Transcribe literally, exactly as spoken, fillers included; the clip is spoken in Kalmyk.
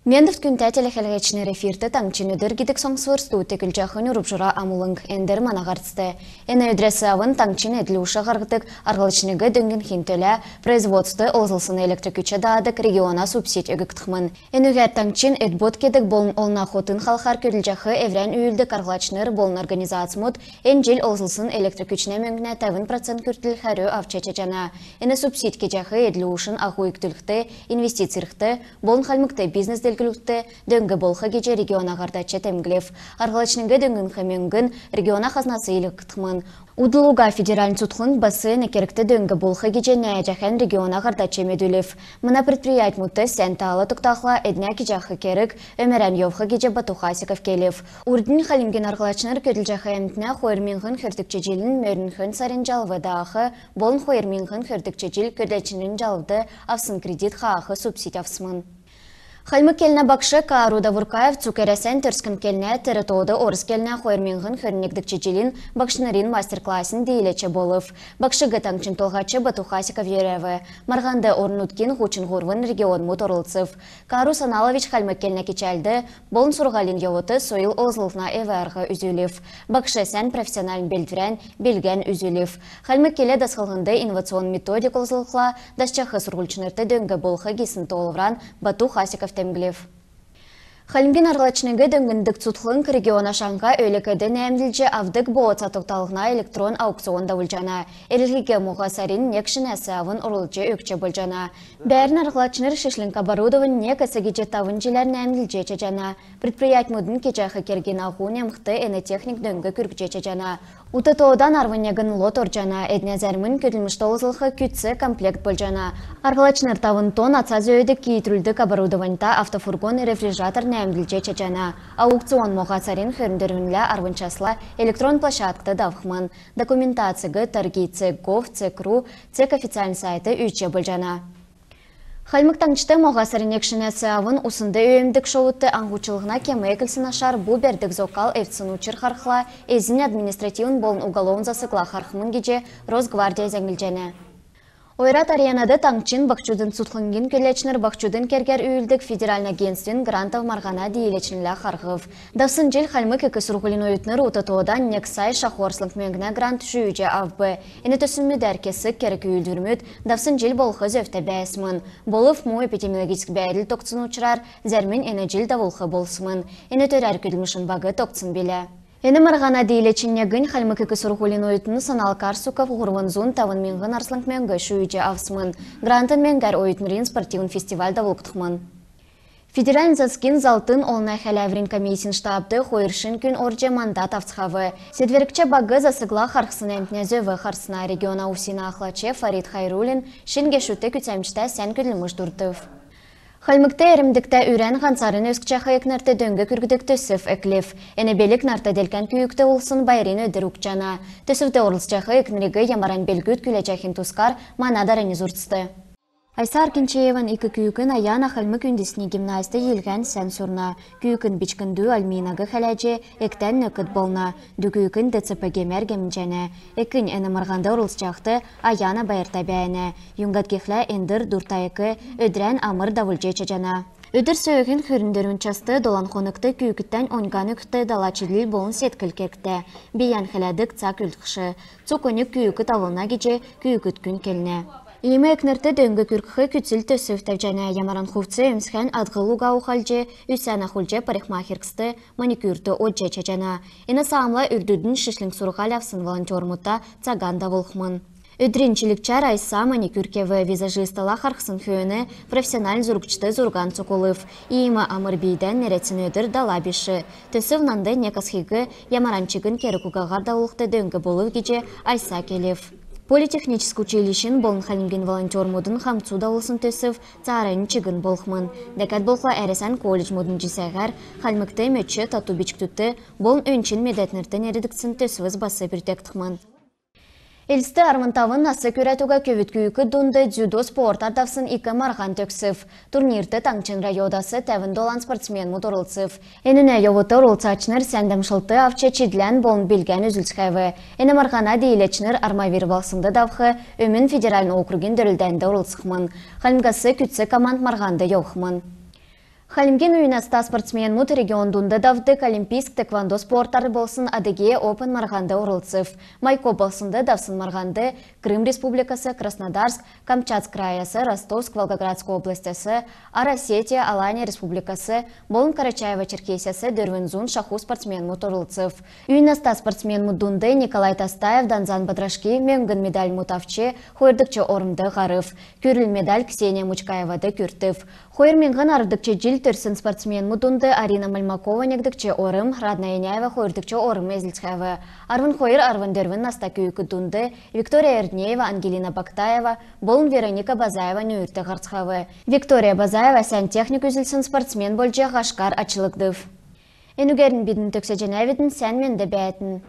Мендвт, күндтә телехәләгчнр! Эфирт «Таңһчин өдр» гидг соңсвр. Студьд көтлҗәхнь Урубҗура Амулң. Эндр мана һарцд. Эн өдрәс авн таңһчин эдл-уш һарһдг арһлачнриг дөңнхин төлә производствд олзлсн электр күч даадг региона субсидь өггдхмн. Энүгәр таңһчин эд-бод кедг болн олна хотын халхар көдлҗәх эврән үүлддг арһлачнр болн организацмуд эн җил олзлсн электр күчнә мөңгнә тәвн процент күртл хәрү авч чадҗана. Эн субсидь кеҗәх эдл-ушин аһу икдүлхд, инвестицирхд болн Хальмгт бизнес делгрүлхд дөң болх гиҗ региона һардач темдглв. Арһлачнриг дөңнх мөңгн региона хазнас йилһгдхмн. Удл уга федеральн цутхлң бас эн кергт дөң болх гиҗ нәәҗәхән региона һардач медүлв. Мана предприятьмудт сән таал тогтахла, эднә кеҗәх керг өмәрән йовх гиҗ Бату Хасиков келв. Урднь Хальмгин арһлачнр көдлҗәх әмтнә хойр миңһн хөрдгч җилин мөрн хөн сарин җалв даах болн хойр миңһн хөрдгч җил көдләчнрин җалвд авсн кредит хаах субсидь авсмн. Хальмг келнә багш Каару Давуркаев цуг Әрәсән «Төрскн келнә, тер тоод орс келнә хойр миңһн хөрн негдгч җилин багшнрин мастер-классин» дииләч болв. Багшиг таңһчин Толһач Бату Хасиков йөрәв. Марһанд орн-нутгин һучн һурвн регионмуд орлцв. Каару Саналович хальмг келнә кичәлд болн сурһулин йовудт сойл олзллһна эв-арһ үзүлв. Багш сән профессиональн белдврән, билгән үзүлв. Хальмг кел дасхлһнд инновационн методик олзлхла, дасчах сурһульчнрт дөң болх гисн тоолвран Бату Хасиков темдглв. Хальмгин арһлачнриг дөңндг цутхлң региона шаңһа өлг-эд нәәмдлҗ авдг бооца тогталһна электрон аукцион давулҗана. Эрлһиг моһа сарин негнәс авн орулҗ өгч болҗана. Бәәрн арһлачнр шишлң оборудовань нег эс гиҗ тавн җиләр нәәмдлҗ чадҗана. Предприятьмудын кеҗәх кергин аһу немхд эн техник дөң күргҗ чадҗана. Ут тоодан арвн негн лот орҗана, эднә зәрмнь көдлмшт олзлх күцц комплект болҗана. Арһлачнр тавн тонн аца зөөдг киитрүлдг оборудованьта автофургон-рефрижератор нәәмдлҗ чадҗана. Аукцион моһа сарин хөрн дөрвнлә арвн часла электрон площадкд давхмн. Документациг торги цег гов цег ру цег официальн сайтд үзҗ болҗана. Хальмг Таңһчд моһа сарин негнәс авн уснд өөмдг шовудт аңһучллһна кем эклсн ашар бу бәрдг зокал эвдсн учр харһхла, эзнь административн болн уголовн засгла харһхмн гиҗ Росгвардия зәңглҗәнә. Ойрат Аренад таңһчин баһчудын цутхлңгин көдләчнр баһчудын кергәр үүлддг федеральн агентствин грантов марһана дииләчнрлә харһв. Давсн җил Хальмг ик сурһулин оютнр ут тоодан нег сай шаху арслң мөңгнә грант шүүҗ авв. Эн төсвмүдәр кесг керг-үүлдврмүд давсн җил болх зөвтә бәәсмн. Болв му эпидемиологическ бәәдл тогтсн учрар зәрмнь эн җил давулх болсмн. Эн төрәр көдлмшин баг тогтсн билә. Эн марһана дииләчин негнь Хальмг ик сурһулин оютн Санал Карсуков һурвн зун тавн миңһн арслң мөңг шүүҗ авсмн. Грантын мөңгәр оютнрин спортивн фестиваль давулгдхмн. Федеральн засгин залтын олна хәләврин комиссин штабд хойр шин күн орҗ мандат авцхав. Седвәрч баг засгла харһсн әмтнә зөв харсна. Региона УФСИН-а ахлач Фарид Хайруллин шин гешүдт күцәмҗтә сән көдлмш дурдв. Хальмгт эрмдгтә үрән һанцарн өскҗәх экнрт дөң күргдг төсв эклв. Эн белг нарт делкән күүкд улсин байрин өдр угтҗана. Төсвд орлцҗах экнриг ямаран белгүд күләҗәхин тускар мана дарани зурцд. Айса Аркинчееван ик күүкн Аяна Хальмг үндсни гимназьд йилһән сән сурна. Күүкн бичкн дү Альминаг хәләҗ, эктән нөкд болна. Дү күүкн ДЦП гемәр гемнҗәнә. Экнь эн марһанд орлцҗахд Аяна байрта бәәнә. Юңгад гихлә эндр дурта эк өдрән амр давулҗ чадҗана. Өдр сөөһин хөрн дөрвн част долан хонгт күүкдтән оньган өгхд дала чидлл болн седкл кергтә. Бийән хәләдг цаг үлдхш. Цуг оньг күүкд авлна гиҗ күүкд күн келнә. Иим экнрт дөң күргх күцл төсв тәвҗәнә. Ямаран хувц өмсхән адһл уга ухалҗ, үсән ахулҗ парикмахерскд, маникюрт одҗ чадҗана. Эн саамла үрдүднь шишлң сурһуль авсн волонтермудта цаган давулхмн. Өдрин чилгчәр Айса маникюр кев. Визажистла харһсн хөөн профессиональн зургчд зурган цокулв. Иим амр бийдән нерәдсн өдр дала биш. Төсв нанд нег асхиг ямаран чигн керг угаһар давулхд дөң болв гиҗ Айса келв. Политехническ училищин болн Хальмгин волонтермудын хамцу давулсн төсв цааранднь чигн болхмн. Дәкәд болхла Әрәсән колледжмудын җисәһәр Хальмгт мөч тату бичкдүдт болн өнчн медәтнрт нерәдгдсн төсвс бас бүрдәгдхмн. Элстд арвн тавн нас күрәд уга көвүд күүкд дунд дзюдо спортар давсн ик марһан төгсв. Турнирт таңһчин районудас тәвн долан спортсменмүд орлцв. Энүнә йовудт орлцачнр сән дамшлт авч, чидлән болн билгән үзүлцхәв. Эн марһана дииләчнр Армавир балһснд давх Өмн федеральн округин дөрлдәнд орлцхмн. Хальмгас күцц команд марһанд йовхмн. Хальмгин үй наста спортсменмүд регион дунд давдг олимпийск тхэквондо спортар болсн «Адыгея Опен» марһанд орлцв. Майкоп балһснд давсн марһанд Крым Республикас, Краснодарск, Камчатск краяс, Ростовск, Волгоградск областяс, Ар Осетия, Алания Республикас болн Карачаево-Черкесияс дөрвн зун шаху спортсменмүд орлцв. Үй наста спортсменмүд дунд Николай Тастаев Данзан Бадрашкиин мөңгн медальмуд авч, хойрдгч ормд һарв. Күрл медаль Ксения Мучкаевад күртв. Хойр миңһн арвдгч җил төрсн спортсменмүд дунд Арина Мальмакова негдгч орм, Радна Яняева хойрдгч орм эзлцхәв. Арвн хойр — арвн дөрвн наста күүкд дунд Виктория Эрднеева, Ангелина Бактаева болн Вероника Базаева нүүрт һарцхав. Виктория Базаева сән техник үзүлсн спортсмен болҗ һашкар ачлгдв. Энүгәрн бидн төгсәҗәнәвидн. Сән менд бәәтн.